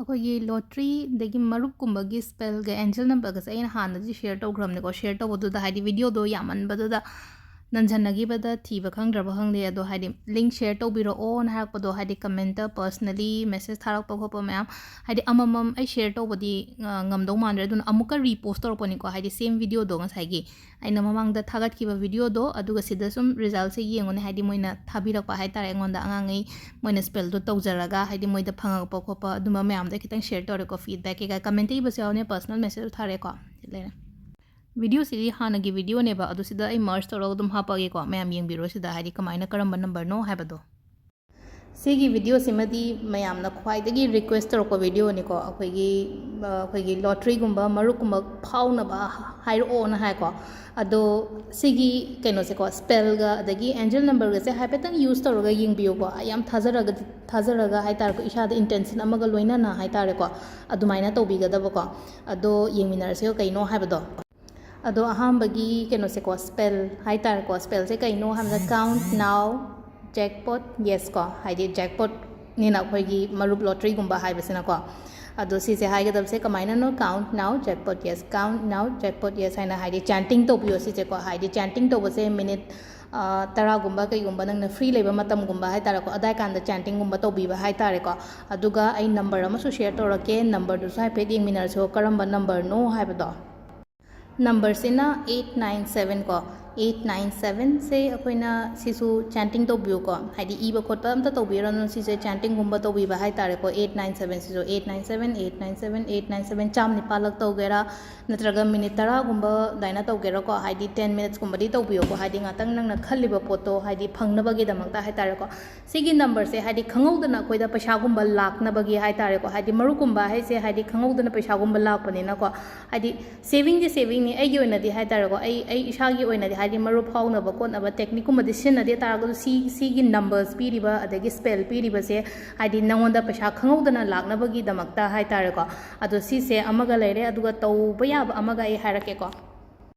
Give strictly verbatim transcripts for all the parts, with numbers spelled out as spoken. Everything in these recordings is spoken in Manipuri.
ꯑꯩꯈꯣꯏꯒꯤ ꯂꯣꯇ꯭ꯔꯤ ꯑꯗꯒꯤ ꯃꯔꯨꯞꯀꯨꯝꯕꯒꯤ ꯁ꯭ꯄꯦꯜꯒ ꯑꯦꯟꯖꯦꯜ ꯅꯝꯕꯔꯒꯁꯦ ꯑꯩꯅ ꯍꯥꯟꯅꯗꯤ ꯁꯤꯌꯔ ꯇꯧꯈ꯭ꯔꯕꯅꯤꯀꯣ꯫ ꯁꯤꯌꯔ ꯇꯧꯕꯗꯨꯗ ꯍꯥꯏꯗꯤ ꯚꯤꯗꯤꯑꯣꯗꯣ ꯌꯥꯝꯃꯟꯕꯗꯨꯗ ꯅꯟꯁꯤꯟꯅꯈꯤꯕꯗ ꯊꯤꯕ ꯈꯪꯗ꯭ꯔꯕ ꯈꯪꯗꯦ꯫ ꯑꯗꯣ ꯍꯥꯏꯗꯤ ꯂꯤꯡꯛ ꯁꯤꯌꯔ ꯇꯧꯕꯤꯔꯛꯑꯣꯅ ꯍꯥꯏꯔꯛꯄꯗꯣ, ꯍꯥꯏꯗꯤ ꯀꯃꯦꯟꯇ, ꯄꯔꯁꯅꯦꯂꯤ ꯃꯦꯁꯦꯖ ꯊꯥꯔꯛꯄ ꯈꯣꯠꯄ ꯃꯌꯥꯝ, ꯍꯥꯏꯗꯤ ꯑꯃꯃꯝ ꯑꯩ ꯁꯤꯌꯔ ꯇꯧꯕꯗꯤ, ꯑ, ꯉꯝꯗꯧ ꯃꯥꯟꯗ꯭ꯔꯦ꯫ ꯑꯗꯨꯅ ꯑꯃꯨꯛꯀ ꯔꯤꯄꯣꯁ ꯇꯧꯔꯛꯄꯅꯤꯀꯣ, ꯍꯥꯏꯗꯤ ꯁꯦꯝ ꯚꯤꯗꯤꯑꯣꯗꯣ, ꯉꯁꯥꯏꯒꯤ ꯑꯩꯅ ꯃꯃꯥꯡꯗ ꯊꯥꯒꯠꯈꯤꯕ ꯚꯤꯗꯤꯑꯣꯗꯣ, ꯑꯗꯨꯒ ꯁꯤꯗ ꯁꯨꯝ ꯔꯤꯖꯜꯁꯦ ꯌꯦꯡꯉꯨꯅꯦ, ꯍꯥꯏꯗꯤ ꯃꯣꯏꯅ ꯊꯥꯕꯤꯔꯛꯄ ꯍꯥꯏꯇꯥꯔꯦ ꯑꯩꯉꯣꯟꯗ, ꯑꯉꯥꯡꯉꯩ ꯃꯣꯏꯅ ꯁ꯭ꯄꯦꯜꯗꯣ ꯇꯧꯖꯔꯒ, ꯍꯥꯏꯗꯤ ꯃꯣꯏꯗ ꯐꯪꯉꯛꯄ ꯈꯣꯠꯄ ꯑꯗꯨꯝꯕ ꯃꯌꯥꯝꯗꯣ ꯈꯤꯇꯪ ꯁꯤꯌꯔ ꯇꯧꯔꯦꯀꯣ꯫ ꯐꯤꯗꯕꯦꯛ ꯀꯩꯀꯥ ꯀꯃꯦꯟꯇ ꯏꯕꯁꯨ ꯌꯥꯎꯅꯦ, ꯄꯔꯁꯅꯦꯜ ꯃꯦꯁꯦꯖ ꯊꯥꯔꯛꯑꯦꯀꯣ꯫ ꯁꯤ ꯂꯩꯔꯦ꯫ ꯚꯤꯗꯤꯑꯣꯁꯤꯗꯤ ꯍꯥꯟꯅꯒꯤ ꯚꯤꯗꯤꯑꯣꯅꯦꯕ, ꯑꯗꯣ ꯁꯤꯗ ꯑꯩ ꯃꯔꯖ ꯇꯧꯔꯒ ꯑꯗꯨꯝ ꯍꯥꯞꯄꯛꯑꯒꯦꯀꯣ꯫ ꯃꯌꯥꯝ ꯌꯦꯡꯕꯤꯔꯣ ꯁꯤꯗ, ꯍꯥꯏꯗꯤ ꯀꯃꯥꯏꯅ ꯀꯔꯝꯕ ꯅꯝꯕꯔꯅꯣ ꯍꯥꯏꯕꯗꯣ꯫ ꯁꯤꯒꯤ ꯚꯤꯗꯤꯑꯣꯁꯤꯃꯗꯤ ꯃꯌꯥꯝꯅ ꯈ꯭ꯋꯥꯏꯗꯒꯤ ꯔꯤꯀ꯭ꯋꯦꯁ ꯇꯧꯔꯛꯄ ꯚꯤꯗꯤꯑꯣꯅꯤꯀꯣ꯫ ꯑꯩꯈꯣꯏꯒꯤ, ꯑ, ꯑꯩꯈꯣꯏꯒꯤ ꯂꯣꯇ꯭ꯔꯤꯒꯨꯝꯕ, ꯃꯔꯨꯞꯀꯨꯝꯕ ꯐꯥꯎꯅꯕ ꯍꯥꯏꯔꯛꯑꯣꯅ ꯍꯥꯏꯀꯣ꯫ ꯑꯗꯣ ꯁꯤꯒꯤ ꯀꯩꯅꯣꯁꯦꯀꯣ, ꯁ꯭ꯄꯦꯜꯒ ꯑꯗꯒꯤ ꯑꯦꯟꯖꯦꯜ ꯅꯝꯕꯔꯒꯁꯦ ꯍꯥꯏꯐꯦꯠꯇꯪ ꯌꯨꯁ ꯇꯧꯔꯒ ꯌꯦꯡꯕꯤꯌꯨꯀꯣ꯫ ꯌꯥꯝ ꯊꯥꯖꯔꯒ, ꯊꯥꯖꯔꯒ ꯍꯥꯏꯇꯥꯔꯦꯀꯣ, ꯏꯁꯥꯗ ꯏꯟꯇꯦꯟꯁꯟ ꯑꯃꯒ ꯂꯣꯏꯅꯅ ꯍꯥꯏꯇꯥꯔꯦꯀꯣ, ꯑꯗꯨꯃꯥꯏꯅ ꯇꯧꯕꯤꯒꯗꯕꯀꯣ꯫ ꯑꯗꯣ ꯌꯦꯡꯃꯤꯟꯅꯔꯁꯦ ꯀꯩꯅꯣ ꯍꯥꯏꯕꯗꯣ꯫ ꯑꯗꯣ ꯑꯍꯥꯟꯕꯒꯤ ꯀꯩꯅꯣꯁꯦꯀꯣ, ꯁ꯭ꯄꯦꯜ ꯍꯥꯏꯇꯥꯔꯦꯀꯣ, ꯁ꯭ꯄꯦꯜꯁꯦ ꯀꯩꯅꯣ ꯍꯥꯏꯕꯗ, ꯀꯥꯎꯟꯠ ꯅꯥꯎ ꯖꯦꯛꯄꯣꯠ ꯌꯦꯁ ꯀꯣ, ꯍꯥꯏꯗꯤ ꯖꯦꯛꯄꯣꯠꯅꯤꯅ ꯑꯩꯈꯣꯏꯒꯤ ꯃꯔꯨꯞ ꯂꯣꯇ꯭ꯔꯤꯒꯨꯝꯕ ꯍꯥꯏꯕꯁꯤꯅꯀꯣ꯫ ꯑꯗꯣ ꯁꯤꯁꯦ ꯍꯥꯏꯒꯗꯕꯁꯦ ꯀꯃꯥꯏꯅꯅꯣ? ꯀꯥꯎꯟꯠ ꯅꯥꯎ ꯖꯦꯛꯄꯣꯠ ꯌꯦꯁ, ꯀꯥꯎꯟꯠ ꯅꯥꯎ ꯖꯦꯛꯄꯣꯠ ꯌꯦꯁ ꯍꯥꯏꯅ, ꯍꯥꯏꯗꯤ ꯆꯦꯟꯇꯤꯡ ꯇꯧꯕꯤꯌꯣ ꯁꯤꯁꯦꯀꯣ꯫ ꯍꯥꯏꯗꯤ ꯆꯦꯟꯇꯤꯡ ꯇꯧꯕꯁꯦ ꯃꯤꯅꯤꯠ, ꯑ, ꯇꯔꯥꯒꯨꯝꯕ ꯀꯩꯒꯨꯝꯕ ꯅꯪꯅ ꯐ꯭ꯔꯤ ꯂꯩꯕ ꯃꯇꯝꯒꯨꯝꯕ ꯍꯥꯏꯇꯥꯔꯦꯀꯣ, ꯑꯗꯥꯏ ꯀꯥꯟꯗ ꯆꯦꯟꯇꯤꯡꯒꯨꯝꯕ ꯇꯧꯕꯤꯕ ꯍꯥꯏꯇꯥꯔꯦꯀꯣ꯫ ꯑꯗꯨꯒ ꯑꯩ ꯅꯝꯕꯔ ꯑꯃꯁꯨ ꯁꯤꯌꯔ ꯇꯧꯔꯛꯀꯦ, ꯅꯝꯕꯔꯗꯨꯁꯨ ꯍꯥꯏꯐꯦꯠ ꯌꯦꯡꯃꯤꯟꯅꯔꯁꯤꯀꯣ, ꯀꯔꯝꯕ ꯅꯝꯕꯔꯅꯣ ꯍꯥꯏꯕꯗꯣ꯫ ꯅꯝꯕꯔꯁꯤꯅ ꯑꯩꯠ ꯅꯥꯏꯟ ꯁꯕꯦꯟ ꯀꯣ, ꯑꯩꯠ ꯅꯥꯏꯟ ꯁꯕꯦꯟꯁꯦ ꯑꯩꯈꯣꯏꯅ ꯁꯤꯁꯨ ꯆꯦꯟꯇꯤꯡ ꯇꯧꯕꯤꯌꯨꯀꯣ, ꯍꯥꯏꯗꯤ ꯏꯕ ꯈꯣꯠꯄ ꯑꯝꯇ ꯇꯧꯕꯤꯔꯅꯨ, ꯁꯤꯁꯦ ꯆꯦꯟꯇꯤꯡꯒꯨꯝꯕ ꯇꯧꯕꯤꯕ ꯍꯥꯏꯇꯥꯔꯦꯀꯣ꯫ ꯑꯩꯠ ꯅꯥꯏꯟ ꯁꯕꯦꯟꯁꯤꯁꯨ, eight nine seven, eight nine seven, eight nine seven, ꯆꯥꯝ ꯅꯤꯄꯥꯜꯂꯛ ꯇꯧꯒꯦꯔꯥ, ꯅꯠꯇ꯭ꯔꯒ ꯃꯤꯅꯤꯠ ꯇꯔꯥꯒꯨꯝꯕ ꯑꯗꯨꯃꯥꯏꯅ ꯇꯧꯒꯦꯔꯥꯀꯣ, ꯍꯥꯏꯗꯤ ꯇꯦꯟ ꯃꯤꯅꯤꯠꯁꯀꯨꯝꯕꯗꯤ ꯇꯧꯕꯤꯌꯣꯀꯣ, ꯍꯥꯏꯗꯤ ꯉꯥꯛꯇꯪ ꯅꯪꯅ ꯈꯜꯂꯤꯕ ꯄꯣꯠꯇꯣ ꯍꯥꯏꯗꯤ ꯐꯪꯅꯕꯒꯤꯗꯃꯛꯇ ꯍꯥꯏꯇꯥꯔꯦꯀꯣ꯫ ꯁꯤꯒꯤ ꯅꯝꯕꯔꯁꯦ ꯍꯥꯏꯗꯤ ꯈꯪꯍꯧꯗꯅ ꯑꯩꯈꯣꯏꯗ ꯄꯩꯁꯥꯒꯨꯝꯕ ꯂꯥꯛꯅꯕꯒꯤ ꯍꯥꯏꯇꯥꯔꯦꯀꯣ, ꯍꯥꯏꯗꯤ ꯃꯔꯨꯞꯀꯨꯝꯕ ꯍꯥꯏꯁꯦ ꯍꯥꯏꯗꯤ ꯈꯪꯍꯧꯗꯅ ꯄꯩꯁꯥꯒꯨꯝꯕ ꯂꯥꯛꯄꯅꯤꯅꯀꯣ, ꯍꯥꯏꯗꯤ ꯁꯦꯚꯤꯡꯗꯤ ꯁꯦꯚꯤꯡꯅꯤ꯫ ꯑꯩꯒꯤ ꯑꯣꯏꯅꯗꯤ ꯍꯥꯏꯇꯥꯔꯦꯀꯣ, ꯑꯩ, ꯑꯩ ꯏꯁꯥꯒꯤ ꯑꯣꯏꯅꯗꯤ ꯍꯥꯏꯗꯤ ꯃꯔꯨꯞ ꯐꯥꯎꯅꯕ ꯈꯣꯠꯅꯕ ꯇꯦꯛꯅꯤꯛꯀꯨꯝꯕꯗꯤ ꯁꯤꯖꯤꯟꯅꯗꯦ ꯇꯥꯔꯒꯁꯨ, ꯁꯤ, ꯁꯤꯒꯤ ꯅꯝꯕꯔꯁ ꯄꯤꯔꯤꯕ ꯑꯗꯒꯤ ꯁ꯭ꯄꯦꯜ ꯄꯤꯔꯤꯕꯁꯦ ꯍꯥꯏꯗꯤ ꯅꯉꯣꯟꯗ ꯄꯩꯁꯥ ꯈꯪꯍꯧꯗꯅ ꯂꯥꯛꯅꯕꯒꯤꯗꯃꯛꯇ ꯍꯥꯏꯇꯥꯔꯦꯀꯣ꯫ ꯑꯗꯣ ꯁꯤꯁꯦ ꯑꯃꯒ ꯂꯩꯔꯦ, ꯑꯗꯨꯒ ꯇꯧꯕ ꯌꯥꯕ ꯑꯃꯒ ꯑꯩ ꯍꯥꯏꯔꯛꯀꯦꯀꯣ꯫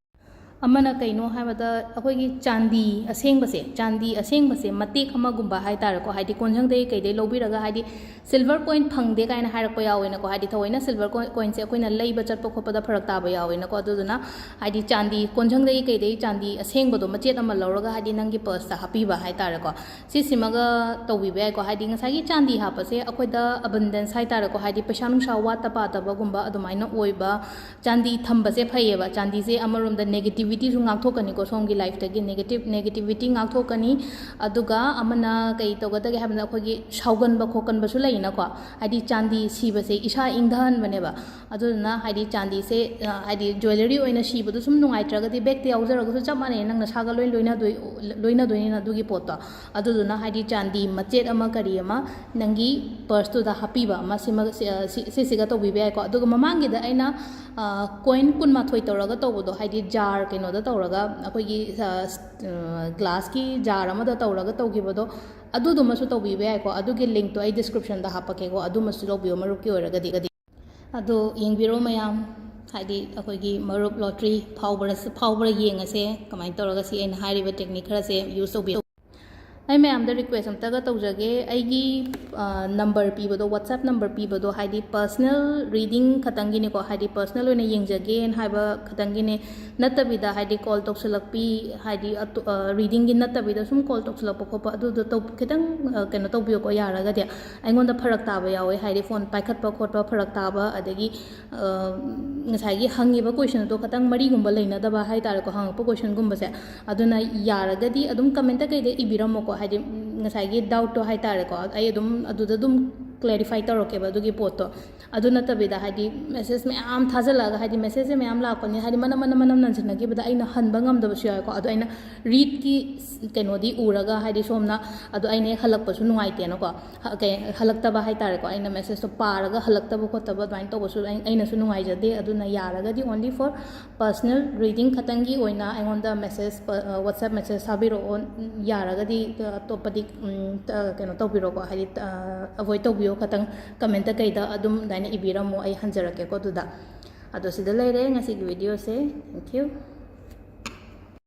ꯑꯃꯅ ꯀꯩꯅꯣ ꯍꯥꯏꯕꯗ, ꯑꯩꯈꯣꯏꯒꯤ ꯆꯥꯟꯗꯤ ꯑꯁꯦꯡꯕꯁꯦ, ꯆꯥꯟꯗꯤ ꯑꯁꯦꯡꯕꯁꯦ ꯃꯇꯦꯛ ꯑꯃꯒꯨꯝꯕ ꯍꯥꯏꯇꯥꯔꯦꯀꯣ, ꯍꯥꯏꯗꯤ ꯀꯣꯟꯖꯪꯗꯩ ꯀꯩꯗꯩ ꯂꯧꯕꯤꯔꯒ, ꯍꯥꯏꯗꯤ silver coin ꯐꯪꯗꯦ ꯀꯥꯏꯅ ꯍꯥꯏꯔꯛꯄ ꯌꯥꯎꯋꯦꯅꯀꯣ, ꯍꯥꯏꯗꯤ ꯊꯑꯣꯏꯅ silver coin, coinꯁꯦ ꯑꯩꯈꯣꯏꯅ ꯂꯩꯕ ꯆꯠꯄ ꯈꯣꯠꯄꯗ ꯐꯔꯛ ꯇꯥꯕ ꯌꯥꯎꯋꯦꯅꯀꯣ꯫ ꯑꯗꯨꯗꯨꯅ ꯍꯥꯏꯗꯤ ꯆꯥꯟꯗꯤ, ꯀꯣꯟꯖꯪꯗꯒꯤ ꯀꯩꯗꯩ ꯆꯥꯟꯗꯤ ꯑꯁꯦꯡꯕꯗꯣ ꯃꯆꯦꯠ ꯑꯃ ꯂꯧꯔꯒ, ꯍꯥꯏꯗꯤ ꯅꯪꯒꯤ purseꯇ ꯍꯥꯞꯄꯤꯕ ꯍꯥꯏꯇꯥꯔꯦꯀꯣ꯫ ꯁꯤꯁꯤꯃꯒ ꯇꯧꯕꯤꯕ ꯌꯥꯏꯀꯣ꯫ ꯍꯥꯏꯗꯤ ꯉꯁꯥꯏꯒꯤ ꯆꯥꯟꯗꯤ ꯍꯥꯞꯄꯁꯦ ꯑꯩꯈꯣꯏꯗ abundance ꯍꯥꯏꯇꯥꯔꯦꯀꯣ, ꯍꯥꯏꯗꯤ ꯄꯩꯁꯥ ꯅꯨꯡꯁꯥ ꯋꯥꯠꯇ ꯄꯥꯗꯕꯒꯨꯝꯕ ꯑꯗꯨꯃꯥꯏꯅ ꯑꯣꯏꯕ꯫ ꯆꯥꯟꯗꯤ ꯊꯝꯕꯁꯦ ꯐꯩꯌꯦꯕ꯫ ꯆꯥꯟꯗꯤꯁꯦ ꯑꯃꯔꯣꯝꯗ negativityꯁꯨ ꯉꯥꯛꯊꯣꯛꯀꯅꯤꯀꯣ, ꯁꯣꯝꯒꯤ lifeꯇꯒꯤ negative, negativity ꯉꯥꯛꯊꯣꯛꯀꯅꯤ꯫ ꯑꯗꯨꯒ ꯑꯃꯅ ꯀꯩ ꯇꯧꯒꯗꯒꯦ ꯍꯥꯏꯕꯗ, ꯑꯩꯈꯣꯏꯒꯤ ꯁꯥꯎꯒꯟꯕ ꯈꯣꯠꯀꯟꯕꯁꯨ ꯂꯩꯅꯀꯣ, ꯍꯥꯏꯗꯤ ꯆꯥꯟꯗꯤ ꯁꯤꯕꯁꯦ ꯏꯁꯥ ꯏꯪꯊꯍꯟꯕꯅꯦꯕ꯫ ꯑꯗꯨꯗꯨꯅ ꯍꯥꯏꯗꯤ ꯆꯥꯟꯗꯤꯁꯦ, ꯑ, ꯍꯥꯏꯗꯤ jewellery ꯑꯣꯏꯅ ꯁꯤꯕꯗꯣ ꯁꯨꯝ ꯅꯨꯡꯉꯥꯏꯇ꯭ꯔꯒꯗꯤ, bagꯇ ꯌꯥꯎꯖꯔꯒꯁꯨ ꯆꯞ ꯃꯥꯟꯅꯩ, ꯅꯪ ꯅꯁꯥꯒ ꯂꯣꯏ ꯂꯣꯏꯅꯗꯣꯏ-, ꯂꯣꯏꯅꯗꯣꯏꯅꯤꯅ ꯑꯗꯨꯒꯤ ꯄꯣꯠꯇꯣ꯫ ꯑꯗꯨꯗꯨꯅ ꯍꯥꯏꯗꯤ ꯆꯥꯟꯗꯤ ꯃꯆꯦꯠ ꯑꯃ ꯀꯔꯤ ꯑꯃ ꯅꯪꯒꯤ purseꯇꯨꯗ ꯍꯥꯞꯄꯤꯕ ꯑꯃ, ꯁꯤꯃ, ꯁꯤ-, ꯑ, ꯁꯤ-, ꯁꯤꯁꯤꯒ ꯇꯧꯕꯤꯕ ꯌꯥꯏꯀꯣ꯫ ꯑꯗꯨꯒ ꯃꯃꯥꯡꯒꯤꯗ ꯑꯩꯅ, ꯑ, coin ꯀꯨꯟꯃꯥꯊꯣꯏ ꯇꯧꯔꯒ ꯇꯧꯕꯗꯣ, ꯍꯥꯏꯗꯤ jar ꯀꯩꯅꯣꯗ ꯇꯧꯔꯒ, ꯑꯩꯈꯣꯏꯒꯤ, ꯑ, ꯁ-, ꯑ, glassꯀꯤ jar ꯑꯃꯗ ꯇꯧꯔꯒ ꯇꯧꯈꯤꯕꯗꯣ, ꯑꯗꯨꯗꯨꯃꯁꯨ ꯇꯧꯕꯤꯕ ꯌꯥꯏꯀꯣ꯫ ꯑꯗꯨꯒꯤ linkꯇꯣ ꯑꯩ descriptionꯗ ꯍꯥꯞꯄꯛꯀꯦꯀꯣ, ꯑꯗꯨꯃꯁꯨ ꯂꯧꯕꯤꯌꯣ ꯃꯔꯨꯞꯀꯤ ꯑꯣꯏꯔꯒꯗꯤ꯫ ꯑꯗꯣ ꯌꯦꯡꯕꯤꯔꯣ ꯃꯌꯥꯝ, ꯍꯥꯏꯗꯤ ꯑꯩꯈꯣꯏꯒꯤ ꯃꯔꯨꯞ lottery ꯐꯥꯎꯕ꯭ꯔꯥ, ꯐꯥꯎꯕ꯭ꯔꯥ ꯌꯦꯡꯉꯁꯦ, ꯀꯃꯥꯏꯅ ꯇꯧꯔꯒ ꯁꯤ ꯑꯩꯅ ꯍꯥꯏꯔꯤꯕ technique ꯈꯔꯁꯦ use ꯇꯧꯕꯤꯌꯨ꯫ ꯑꯩ ꯃꯌꯥꯝꯗ request ꯑꯝꯇꯒ ꯇꯧꯖꯒꯦ, ꯑꯩꯒꯤ, ꯑ, number ꯄꯤꯕꯗꯣ, WhatsApp number ꯄꯤꯕꯗꯣ, ꯍꯥꯏꯗꯤ personal reading ꯈꯛꯇꯪꯒꯤꯅꯤꯀꯣ, ꯍꯥꯏꯗꯤ personal ꯑꯣꯏꯅ ꯌꯦꯡꯖꯒꯦꯅ ꯍꯥꯏꯕ ꯈꯛꯇꯪꯒꯤꯅꯦ, ꯅꯠꯇꯕꯤꯗ ꯍꯥꯏꯗꯤ call ꯇꯧꯁꯤꯜꯂꯛꯄꯤ, ꯍꯥꯏꯗꯤ ꯑꯇꯣ-, ꯑ, readingꯒꯤ ꯅꯠꯇꯕꯤꯗ ꯁꯨꯝ call ꯇꯧꯁꯤꯜꯂꯛꯄ ꯈꯣꯠꯄ ꯑꯗꯨꯗꯣ ꯇꯧ-, ꯈꯤꯇꯪ, ꯑ, ꯀꯩꯅꯣ ꯇꯧꯕꯤꯌꯨꯀꯣ, ꯌꯥꯔꯒꯗꯤ꯫ ꯑꯩꯉꯣꯟꯗ ꯐꯔꯛ ꯇꯥꯕ ꯌꯥꯎꯋꯦ, ꯍꯥꯏꯗꯤ phone ꯄꯥꯏꯈꯠꯄ ꯈꯣꯠꯄ ꯐꯔꯛ ꯇꯥꯕ, ꯑꯗꯒꯤ, ꯑ, ꯉꯁꯥꯏꯒꯤ ꯍꯪꯉꯤꯕ questionꯗꯣ ꯈꯤꯇꯪ ꯃꯔꯤꯒꯨꯝꯕ ꯂꯩꯅꯗꯕ ꯍꯥꯏꯇꯥꯔꯦꯀꯣ, ꯍꯪꯉꯛꯄ questionꯒꯨꯝꯕꯁꯦ꯫ ꯑꯗꯨꯅ ꯌꯥꯔꯒꯗꯤ ꯑꯗꯨꯝ commentꯇ ꯀꯩꯗ ꯏꯕꯤꯔꯝꯃꯣꯀꯣ, ꯍꯥꯏꯗꯤ, ꯎꯝ, ꯉꯁꯥꯏꯒꯤ doubtꯇꯣ ꯍꯥꯏꯇꯥꯔꯦꯀꯣ, ꯑꯩ ꯑꯗꯨꯝ ꯑꯗꯨꯗ ꯑꯗꯨꯝ clarify ꯇꯧꯔꯛꯀꯦꯕ ꯑꯗꯨꯒꯤ ꯄꯣꯠꯇꯣ꯫ ꯑꯗꯨ ꯅꯠꯇꯕꯤꯗ ꯍꯥꯏꯗꯤ message ꯃꯌꯥꯝ ꯊꯥꯖꯤꯜꯂꯛꯑꯒ, ꯍꯥꯏꯗꯤ messageꯁꯦ ꯃꯌꯥꯝ ꯂꯥꯛꯄꯅꯤ, ꯍꯥꯏꯗꯤ ꯃꯅꯝ ꯃꯅꯝ ꯃꯅꯝ ꯅꯟꯁꯤꯟꯅꯈꯤꯕꯗ ꯑꯩꯅ ꯍꯟꯕ ꯉꯝꯗꯕꯁꯨ ꯌꯥꯎꯋꯦꯀꯣ꯫ ꯑꯗꯣ ꯑꯩꯅ readꯀꯤ ꯀꯩꯅꯣꯗꯤ ꯎꯔꯒ, ꯍꯥꯏꯗꯤ ꯁꯣꯝꯅ, ꯑꯗꯣ ꯑꯩꯅ ꯍꯦꯛ ꯍꯜꯂꯛꯄꯁꯨ ꯅꯨꯡꯉꯥꯏꯇꯦꯅꯀꯣ꯫ ꯍ-, ꯀꯩ, ꯍꯜꯂꯛꯇꯕ ꯍꯥꯏꯇꯥꯔꯦꯀꯣ, ꯑꯩꯅ messageꯇꯣ ꯄꯥꯔꯒ ꯍꯜꯂꯛꯇꯕ ꯈꯣꯠꯇꯕ ꯑꯗꯨꯃꯥꯏꯅ ꯇꯧꯕꯁꯨ ꯑꯩ-, ꯑꯩꯅꯁꯨ ꯅꯨꯡꯉꯥꯏꯖꯗꯦ꯫ ꯑꯗꯨꯅ ꯌꯥꯔꯒꯗꯤ only for personal reading ꯈꯛꯇꯪꯒꯤ ꯑꯣꯏꯅ ꯑꯩꯉꯣꯟꯗ message, ꯄ-, ꯑ, WhatsApp message ꯊꯥꯕꯤꯔꯛꯑꯣ꯫ ꯌꯥꯔꯒꯗꯤ, ꯑ, ꯑꯇꯣꯞꯄꯗꯤ, ꯎꯝ, ꯑ, ꯀꯩꯅꯣ ꯇꯧꯕꯤꯔꯣꯀꯣ, ꯍꯥꯏꯗꯤ, ꯑ, avoid ꯇꯧꯕꯤꯌꯣ ꯈꯛꯇꯪ, commentꯇ ꯀꯩꯗ ꯑꯗꯨꯝ ꯑꯗꯨꯃꯥꯏꯅ ꯏꯕꯤꯔꯝꯃꯣ, ꯑꯩ ꯍꯟꯖꯔꯛꯀꯦꯀꯣ ꯑꯗꯨꯗ꯫ ꯑꯗꯣ ꯁꯤꯗ ꯂꯩꯔꯦ ꯉꯁꯤꯒꯤ videoꯁꯦ꯫ Thank you꯫